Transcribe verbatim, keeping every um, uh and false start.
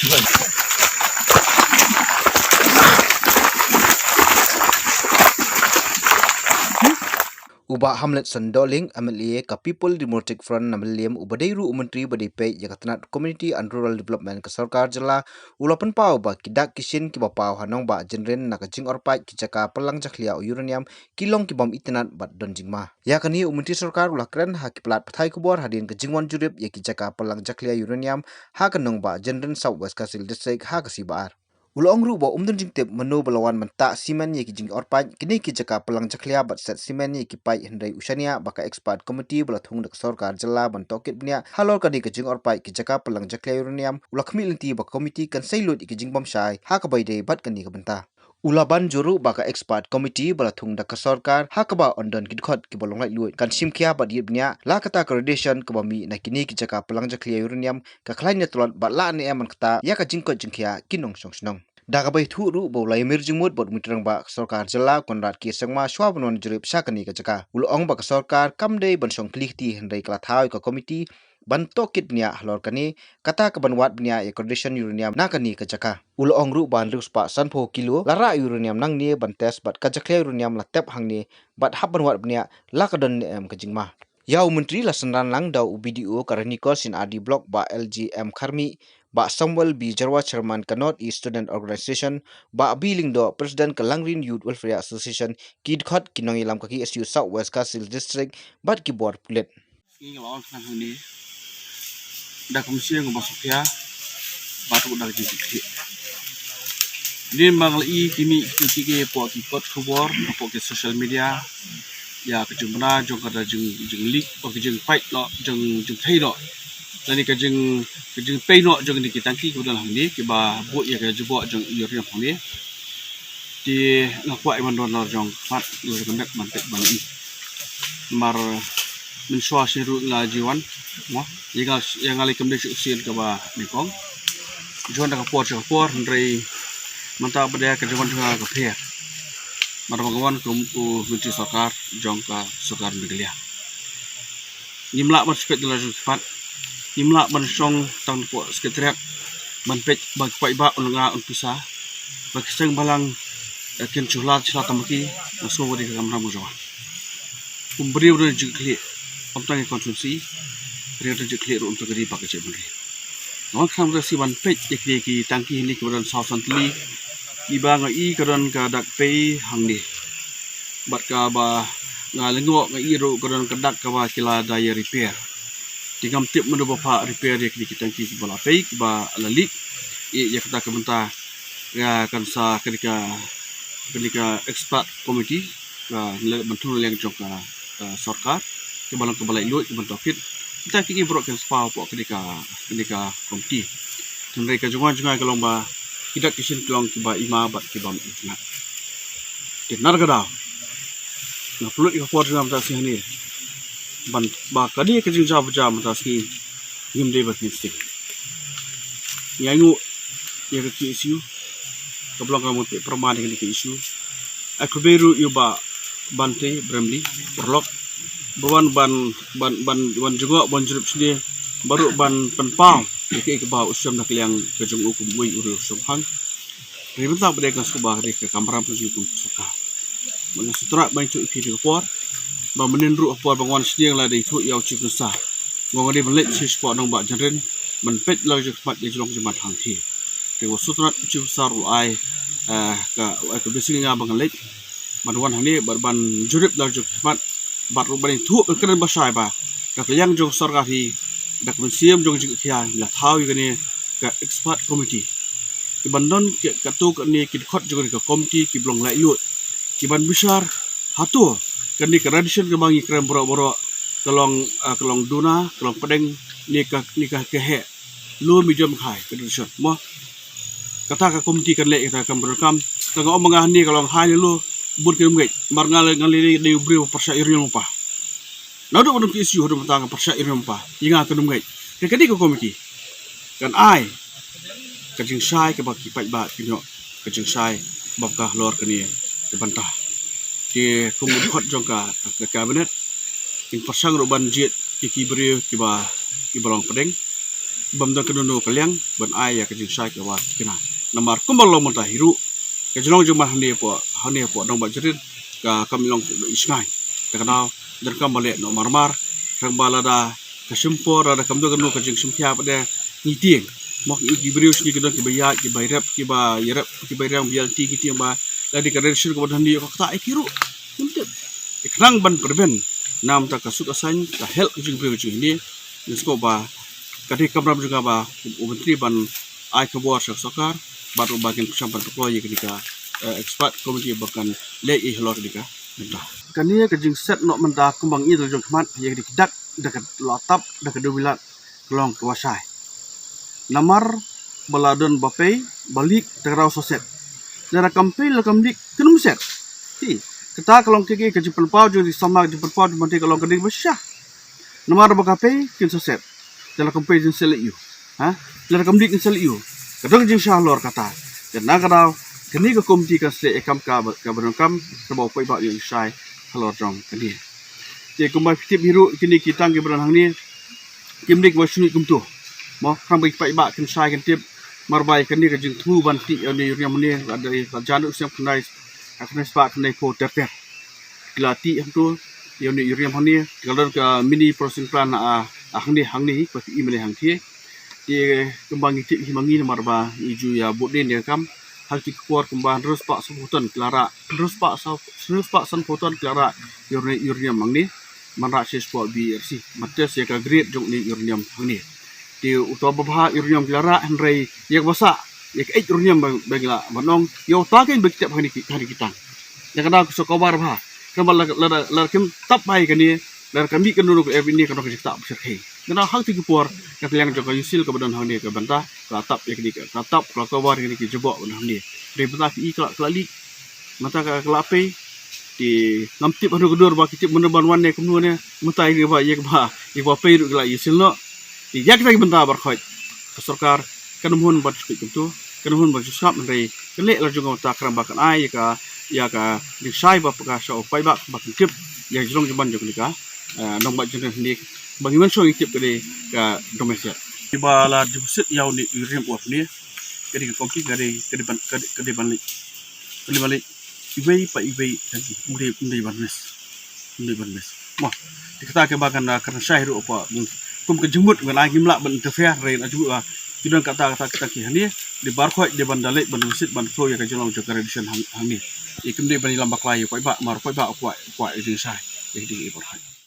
U Bah Hamletson Dohling, M L A ka People Democratic Front na Mylliem, uba dei ruh u Myntri ba dei peit ïa ka tnat Community and Rural Development ka Sorkar Jylla, u la pynpaw ba ki dak ki shin kiba paw ha Nongbah Jynrin na ka jingorpait ki jaka pynlang jakhlia uranium ki long ki bym itynnad bad don jingma. Ïa kane u Myntri Sorkar u la kren ha ki palat pathai khubor hadien ka jingwan jurip ïa ki jaka pynlang jakhlia uranium ha ka Nongbah Jynrin, South West Khasi Hills District, ha ka sngi Ba-ar. U la ong ruh ba um don jingtip mano ba la wan ban tah simen ïa ki jingorpait kine ki jaka pynlang jakhlia bad set simen ïa ki paip, hynrei u shaniah ba ka expert committee ba la thung da ka Sorkar Jylla ban tohkit bniah halor kane ka jingorpait ki jaka pynlang jakhlia uranium, u la khmih lynti ba ka committee kan sei lut ïa ki jingbymshai ha kaba ïadei bad kane ka bynta. U la ban jur ruh ba ka expert committee ba la thung da ka Sorkar, ha kaba yn don ki dkhot kiba long laitluid, kan shim khia bad ïit bniah la kata ka radiation kaba mih na kine ki jaka pynlang jakhlia uranium, ka khlaiñ ne tlot bad la ne em ban ktah ïa ka jingkoit jingkhiah ki nongshong shnong. Da kaba ïathuh ruh ba u la ïamir jingmut bad u Myntri Rangbah ka Sorkar Jylla, Conrad K Sangma, shuwa ban wan jurip sha kane ka jaka, u la ong ba ka Sorkar kam dei ban shong kli kti, hynrei ka la thaw ïa ka committee ban tohkit bniah halor kane, kata ka ban wad bniah ïa ka radiation uranium na kane ka jaka. U la ong ruh ba hynriew spah sanphew kilo la rah uranium nangne ban test bad ka jakhlia uranium la tep hangne bad hap ban wad bniah la ka don ne em ka jingma. Ïa u Myntri la synran lang da u B D O ka Ranikor C and RD Block, Bah L G M Kharmih, Bah Samuel B Jyrwa, Chairman ka North East Student Organisation, Bah B Lyngdoh, President ka Langrin Youth Welfare Association, ki dkhot ki nongïalam ka K S U South West Khasi Hills District bad ki bor pulit. Ngi la wan khnang hangne da ka mynsiem kaba sngewkhia bad ruh da ka jingkitkhlieh. Hadien ba ngi la ïohi kine ki, ki, ki, hapoh ki kot khubor, hapoh ki social media, ïa ka jingbna jong kata jing, jing leak, o ka jingpait noh, jing, jingthei noh, lane ka jing, ka jingpei noh jong kine ki tangki kiba don hangne, kiba bud ïa ka jubor jong i riam hangne. Te nga kwah ïa ban don la jong khmat la jong ka met ban peit ban ïohi. Namar mynshuwa shisien ruh nga la ju wan, mo, ïa nga, ïa nga lei kam dei shisien kaba nyngkong. Ju wan da ka por sha ka por, hynrei mynta ba dei ka jingwan jong nga ka pher. Namar ba nga wan kum u Myntri Sorkar jong ka Sorkar Meghalaya. Ngim lah ban peit da la jong ki khmat. Ngim lah ban shong tang hapoh Secretariat ban peit ba ki paidbah un lynga un pisa, ba ki seng bhalang, eh, kin shu hlad shu hlad tang ma ki. Nga sngew ba dei ka kamram ka jong nga. Kum briew ba don jingkitkhlieh, ym tang ïa ka constituency, briew ba don jingkitkhlieh ruh ym tang ka ri bad ka jaitbynriew. Nga wan khnang ba dei shi ban peit ïa ki, ki tangki hangne kiba don saw san tylli, kiba nga ïohi ka don ka dak pei hangne. Bad kaba nga lyngngoh nga ïohi ruh ka don ka dak kaba ki la da ïa repair. Te ngam tip mano ba phah repair ïa kine ki tangki kiba la pei, kiba la leak. Ïa, ïa kata ka bynta, ïa, kan sa kane ka, kane ka expert committee, ka ngi la ban thung na liang jong ka, ka sorkar, kaba long kaba laitluid, kaba tohkit. Kita ki, ki briew kin spah hapoh kane ka, kane ka committee. Hynrei ka jingwan jong nga ka long ba ki dak ki shin ki long kiba ima bad kiba ym itynnad. Te na kata ka daw nga pynlut ïa ka por jong nga mynta ka sngi hangne ban ba kane ka jingjia ba jia mynta ka sngi ngim dei ban pynstieng. Ngi ainguh ïa ka K S U, kaba long ka mut pyrman ïa kane ka issue. Ai khublei ruh ïa u Bah Bante Bramley, paralok, ba wan ban, ban, ban, ban jngoh, ban jurip shane, bad ruh ban pynpaw ïa kaei kaba u shem na ka liang ka jong u kum uwei u riewshemphang. Hynrei mynta ba dei ka sngewbha ka dei ka kamram ka jong u kum ka sorkar. Bad nga sngewtynnat ban ïathuh ïa phi ha kane ka por ba mynnin ruh ha por ba nga wan shane nga la dei ïathuh ïa u Chief Minister, nga ong nga dei ban leit shapoh Nongbah Jynrin ban peit la ka jingkhmat ïa ka jinglong jingman hangthie. Te nga sngewtynnat u Chief Minister u ai, eh, ka, u ai ka blessing ïa nga ba ngan leit ban wan hangne bad ban jurip la ka jingkhmat bad ruh ban ïathuh ban kren bashai ba da ka liang jong ka sorkar hi, da ka mynsiem jong ka jingkitkhlieh, ngi la thaw ïa kane ka expert committee. Ki ban don ki, katto katne ki dkhot jong kane ka committee kiba long laitluid, ki ban bishar hato kane ka radiation kaba ngi kren baroh baroh ka long, ah, ka long duna, ka long pdeng, ne ka, ne ka, ka heh, low, medium, high, ka radiation, mo. Kata ka committee kan leh, kata kam baroh kam. Tang nga ong ma nga hangne ka long high ne low, bun kim ngeit. Namar nga lei, nga lei dei u briew ba pyrshah uranium lypa. Naduh ba don ka issue haduh mynta nga pyrshah uranium lypa, ïa nga kim ngeit. Te kane ka committee kan ai ka jingshai kaba ki paidbah kin ïoh ka jingshai ba pynkylla halor kane ka bynta. Te kum u dkhot jong ka, ka cabinet, kin pyrshang ruh ban jied ïa ki briew kiba, kiba long pdeng. bym don kano kano ka liang ban ai ïa ka jingshai kaba thikna. Namar kumba long mynta hi ruh, ka jinglong jingman hangne hapoh, hangne hapoh Nongbah Jyrin ka kam long i shngaiñ. Te ka daw donkam ban leh noh marmar, tang ba lada ka shim por, lada kam don kano ka jingshim khia pat de, ngi tieng. Mo, ngi ki briew shisngi ki don kiba ïaid, kiba ïarep, kiba ïarep, kiba ïarep, biang ti, ngi tieng ba lada ka radiation kaba don hangne ka ktah ïa ki ruh. Ngim tip. Te khnang ban prevent na bynta ka suk ka saiñ, ka health ka jong ki briew ka jong ngi, ngi sngewbha ba ka dei ka kamram jong nga ba u Myntri ban ai khubor sha ka sorkar bad ruh ba kin pynshong ban pynkloi ïa kane ka, eh, expert committee ba kan leit ïa halor kane ka bynta. Kane ka jingset noh mynta kumba ngi ïohi da la jong khmat ïa kane ka dak da ka la tap da ka dewbilat ka long kaba shai. Namar ba la don ba pei ba leak da ka daw sa set. Lada kam pei lada kam leak kan ym set. Hi, kata ka long kane ka jingpynpaw jong ki samla, ka jingpynpaw jong ki Myntri ka long ka dei ba shisha. Namar ba ka pei kin sa set. Lada kam pei kin sa leh ïa u. Ha? Lada kam leak kin sa leh ïa u. Ka don ka jingshah halor kata. Te na ka daw kane ka komiti kan sa leh ïa ka kam kaba, kaba donkam kaba u paidbah u ïoh shai halor jong kane. Te kumba phi tip hi ruh kine ki tang kiba don hangne kim dei kiba shu mih kumto. Mo, khnang ba ki paidbah kin shai kin tip. Namar ba ïa kane ka jingthmu ban tih ïa une u riam hangne, lada ïa ka jan u sem khyndai, khyndai spah khyndai phew ter ter. Ki la tih hangto ïa une u riam hangne, ka la don ka mini processing plant ha, ha hangne, hangne, ba phi i mynne hangthie. Te kumba ngi tip hi ma ngi namar ba ngi ju ïa bud dien ïa ka kam. Ha kine ki por kumba hynriew spah sanphew ton ki la rah, hynriew spah san, hynriew spah sanphew ton ki la rah ïa une u riam hangne. Ban rah sha spah B R C ban test ïa ka grade jong une u riam hangne. Te uta ba bha uranium ki la rah, hynrei ïa kaba sah, ïa ka eit uranium ba, ba ngi lah ban ong, ïa uta kein ba ki tep ha kine ki, ha kine ki tang. Ïa kane ka shu cover bha. Kane ba la, la, la, la kim tap bha ïa kane, la ka mih kano kano ka ep ine kano ka jingktah ba shyrkhei. Kane ha kito ki por, ka liang jong ka U C I L kaba don hangne ka bynta, ka la tap ïa kane ka, ka la tap, ka la cover ïa kine ki jaboh ba don hangne. Hynrei mynta phi i ka la, ka la leak. Mynta ka, ka la pei. Te ngam tip haduh ka dur ba ki tip mynno ban wan ne kumno ne. Mynta ïa kaba, ïa kaba, ïa kaba pei ruh ka la ïa sil noh. Te ïa kita ki bynta baroh khoit ka sorkar kan ym hun ban shu peit kumto, kan ym hun ban shu sngap, hynrei kan leh la jong ka bynta khnang ba kan ai ïa ka, ïa ka jingshai ba paka sha u paidbah ba kan tip ïa ka jinglong jingman jong kane ka, eh, Nongbah Jyrin hangne ba ngi mynshuwa ngi tip ka dei ka Domiasiat. Kiba la deposit ïa une u riam ur ne, ka dei ka komiti, ka dei, ka dei ban, ka dei, ka dei ban leit, ka dei ban leit iwei pa iwei, ka dei, ym dei, ym dei ban miss. Ym dei ban miss. Mo, te kata kaba kan, ah, kan shai ruh pa, kum ka jingmut ngan ai, ngim lah ban interfere, hynrei na jingmut ba ki don kata, kata, kata ki hangne, dei baroh khoit dei ban da leit ban deposit ban throi ïa ka jinglong jong ka radiation hang, hangne. Ïa kim dei ban ïalam bakla ïa u paidbah, namar u paidbah u kwah, u kwah ïa jingshai. Ïa ki dei baroh khoit.